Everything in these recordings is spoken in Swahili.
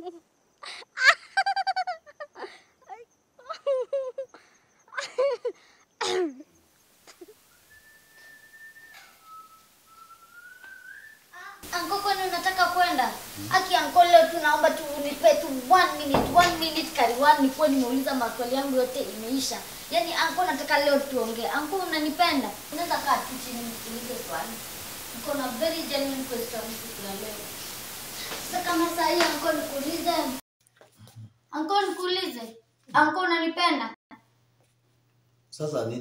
Anko, kwani unataka kwenda? Aki anko, leo tu naomba tu unipe tu 1 minute, 1 minute kariwan, nikuwa nimeuliza maswali yangu yote imeisha. Yaani anko, nataka leo tuongee. Anko, unanipenda? Unaweza kaa tu chini nikuulize swali. Niko na very genuine question siku ya leo. Sasa kama saa hii anko nikuulize. Anko nikuulize. Anko, unanipenda? Sasa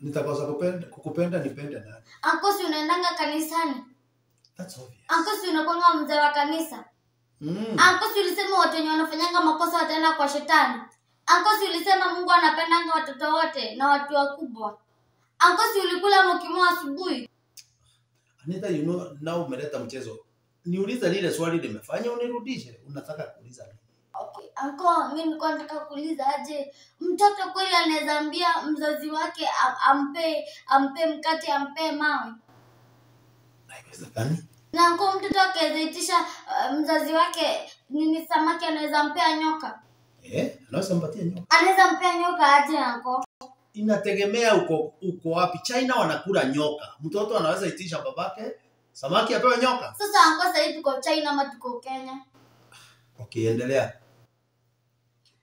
nitakosa kukupenda nipende nani? Anko, si unaendanga kanisani? That's obvious. Anko, si unakuanga mzee wa kanisa? Anko, si ulisema watu wenye wanafanyanga makosa wataenda kwa shetani? Anko, si ulisema Mungu anapendanga watoto wote na watu wakubwa? Anko, si ulikula mokimo asubuhi? Anita, you know, now umeleta mchezo. Niulize lile swali nimefanya unirudishe. Unataka kuuliza nini? Okay, anko, mimi nilikuwa nataka kuuliza aje mtoto kweli anaweza ambia mzazi wake ampe mkate, ampe mawe? Haiwezekani. Na anko, mtoto akaweza mzazi wake nini samaki, anaweza mpea nyoka? Anaweza mpatia nyoka. Anaweza mpea nyoka aje anko? Inategemea uko wapi. China wanakula nyoka. Mtoto anaweza itisha babake samaki apewe nyoka. Sasa anko, sasa hivi tuko China ama tuko Kenya? Okay, endelea.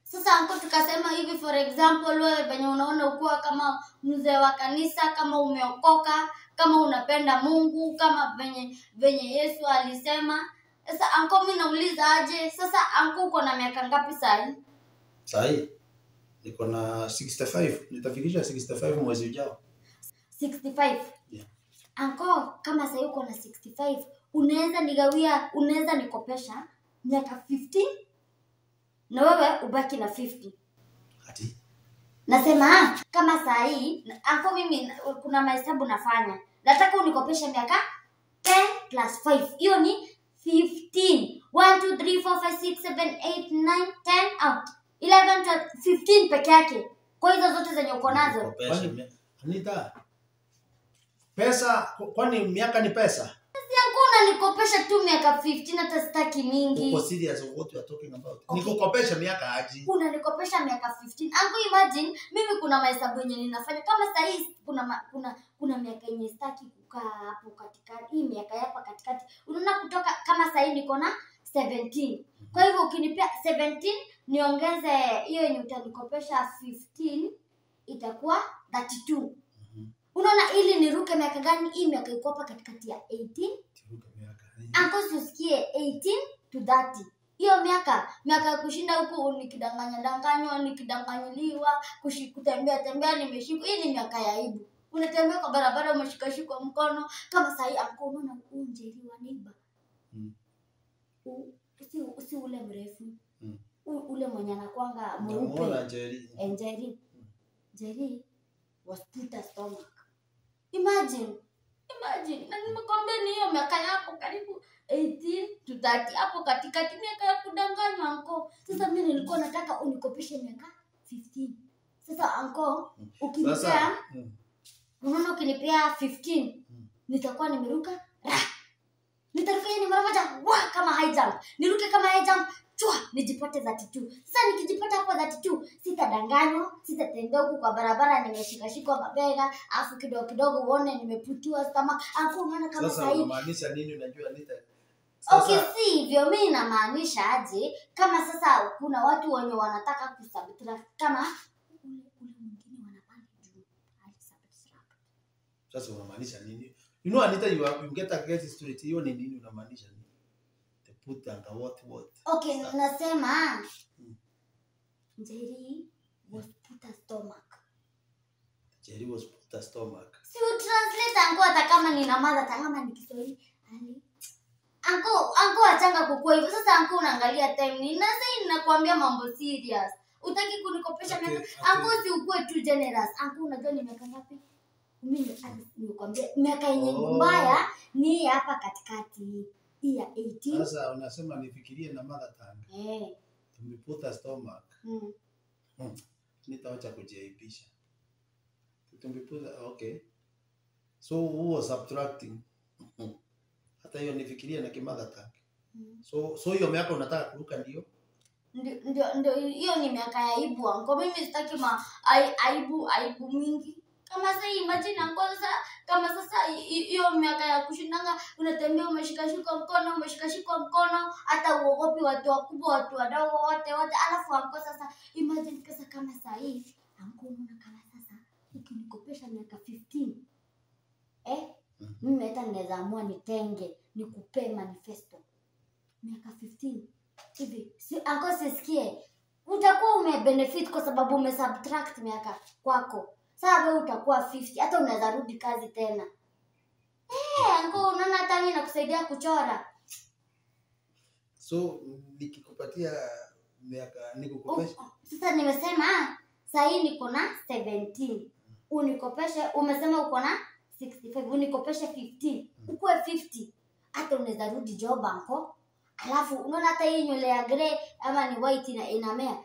Sasa anko, tukasema hivi, for example, wewe venye unaona ukuwa kama mzee wa kanisa, kama umeokoka, kama unapenda Mungu, kama venye Yesu alisema. Sasa anko, mimi nauliza aje? Sasa anko, uko na miaka ngapi sasa hivi? Sasa hivi niko na 65. Nitafikisha 65 mwezi ujao. 65? Yeah. Anko, kama sasa uko na 65, unaweza nigawia, unaweza nikopesha miaka 50 na wewe ubaki na 50. Ati? Nasema kama saa hii anko, mimi kuna mahesabu nafanya. Nataka unikopeshe miaka 10 plus 5. Hiyo ni 15. 1 2 3 4 5 6 7 8 9 10 out. 11 12 15 peke yake. Kwa hizo zote zenye uko nazo. Anita. Pesa, kwani miaka ni pesa? Anko, unanikopesha tu miaka 15, hata sitaki mingi. Uko serious of what you are talking about? Okay. Nikukopesha miaka aje? Unanikopesha miaka 15. Anko, imagine mimi kuna mahesabu yenye ninafanya. Kama sasa hii kuna miaka yenye sitaki kukaa hapo katikati. Hii miaka hapa katikati. Unaona kutoka kama sasa hii niko na 17. Kwa hivyo ukinipea 17 niongeze hiyo yenye utanikopesha 15 itakuwa 32. Unaona ili niruke miaka gani? Hii miaka iko hapa katikati ya 18. Anko, usikie 18 to 30. Hiyo miaka kushinda huku nikidanganya danganywa, nikidanganyiliwa, kutembea tembea nimeshikwa. Hii ni miaka ya aibu. Unatembea kwa barabara umeshikashikwa mkono. Kama sasa hii anko, unaona Njeri wa neighbor. Si ule mrefu. Ule mwenye anakuanga mweupe. Njeri. Njeri. Njeri was put a stomach. Imagine. Na nimekwambia ni hiyo miaka yako karibu 18 to 30 hapo katikati, miaka ya kudanganywa anko. Sasa mimi nilikuwa nataka unikopeshe miaka 15. Sasa anko, ukinipea unaona ukinipea 15 nitakuwa nimeruka. Nitaruka yani mara moja wa kama high jump. Niruke kama high jump, chua, nijipate 32. Sasa nikijipata hapo 32, sitadanganywa, sitatembea huku kwa barabara nimeshikashikwa mabega, afu kidogo kidogo uone nimeputiwa stomach. Anko, unaona kama sasa unamaanisha nini? Unajua Anita? Sasa okay, si hivyo mimi namaanisha aje? Kama sasa kuna watu wenye wanataka kusubtract kama ule mwingine wanapanda juu, alisubtract. Sasa unamaanisha nini? You know Anita, you get a great story. Hiyo ni nini unamaanisha nini? The put and the what. Okay, nasema Njeri was put a stomach. Njeri was put a stomach. Si you translate anko, hata kama nina mother, hata kama ni Kiswahili. Anko achanga kukua hivyo. Sasa anko unaangalia time ni na sasa ninakuambia mambo serious. Utaki kunikopesha miaka. Anko si ukue tu generous. Anko, unajua ni miaka ngapi? Mimi nikwambia miaka yenye mbaya ni hapa katikati hii ya 18. Sasa unasema nifikirie na mother tongue. Tumeputa stomach. Nitawacha kujiaibisha. Tumeputa, okay. So who was subtracting? Hata hiyo nifikirie na kimother tongue. So hiyo miaka unataka kuruka ndio? Ndio hiyo ni miaka ya aibu anko. Mimi sitaki aibu mingi. Kama sasa imagine anko, sasa kama sasa hiyo miaka ya kushindanga unatembea umeshikashikwa mkono, hata uogopi watu wakubwa, watu wadogo, wote. Alafu anko sasa imagine sasa kama sasa hii anko, unaona kama sasa ukinikopesha miaka 15 mimi hata naweza amua nitenge nikupe manifesto miaka 15 hivi. Si anko, sisikie, utakuwa umebenefit kwa sababu umesubtract miaka kwako. Sasa wewe utakuwa 50, hata unaweza rudi kazi tena. Anko, unaona hata mimi nakusaidia kuchora. So nikikupatia miaka nikukopesha. Sasa nimesema sasa hii niko na 17. Unikopeshe, umesema uko na 65, unikopeshe 15. Ukue 50. Hata unaweza rudi job anko. Alafu unaona hata hii nywele ya grey ama ni white inamea.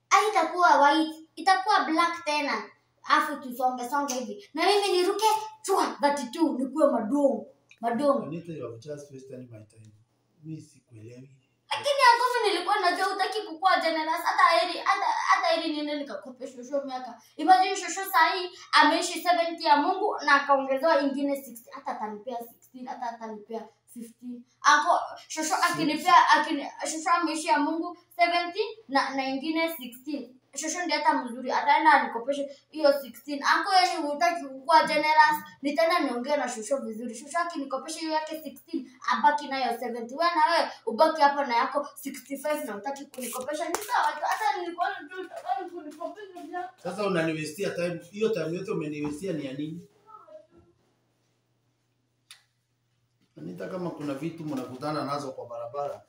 Haitakuwa white, itakuwa black tena. Afu tusonge songe hivi. Na mimi niruke chua 32 nikuwe madongo. Anita, you have just wasted my time. Mimi sikuelewi. Lakini anko, nilikuwa najua hutaki kukua generous. Hata heri niende nikakope shosho miaka. Imagine shosho sahi ameishi 70 ya Mungu na akaongezewa ingine 60. Hata atanipea 16, hata atanipea 15. Anko shosho akinipea shosho ameishi ya Mungu 70 na ingine 16. Shosho ndiye hata mzuri, ataenda anikopeshe hiyo 16. Anko, yani hutaki kukua generous, nitaenda niongee na shosho vizuri. Shosho akinikopesha hiyo yake 16, abaki nayo 70. Wewe na wewe ubaki hapa na yako 65 na hutaki kunikopesha. Ni sawa tu, hata nilikuwa tu nataka kunikopesha. Sasa unaniwestia time, hiyo time yote umeniwestia ni ya nini? Anita, kama kuna vitu mnakutana nazo kwa barabara.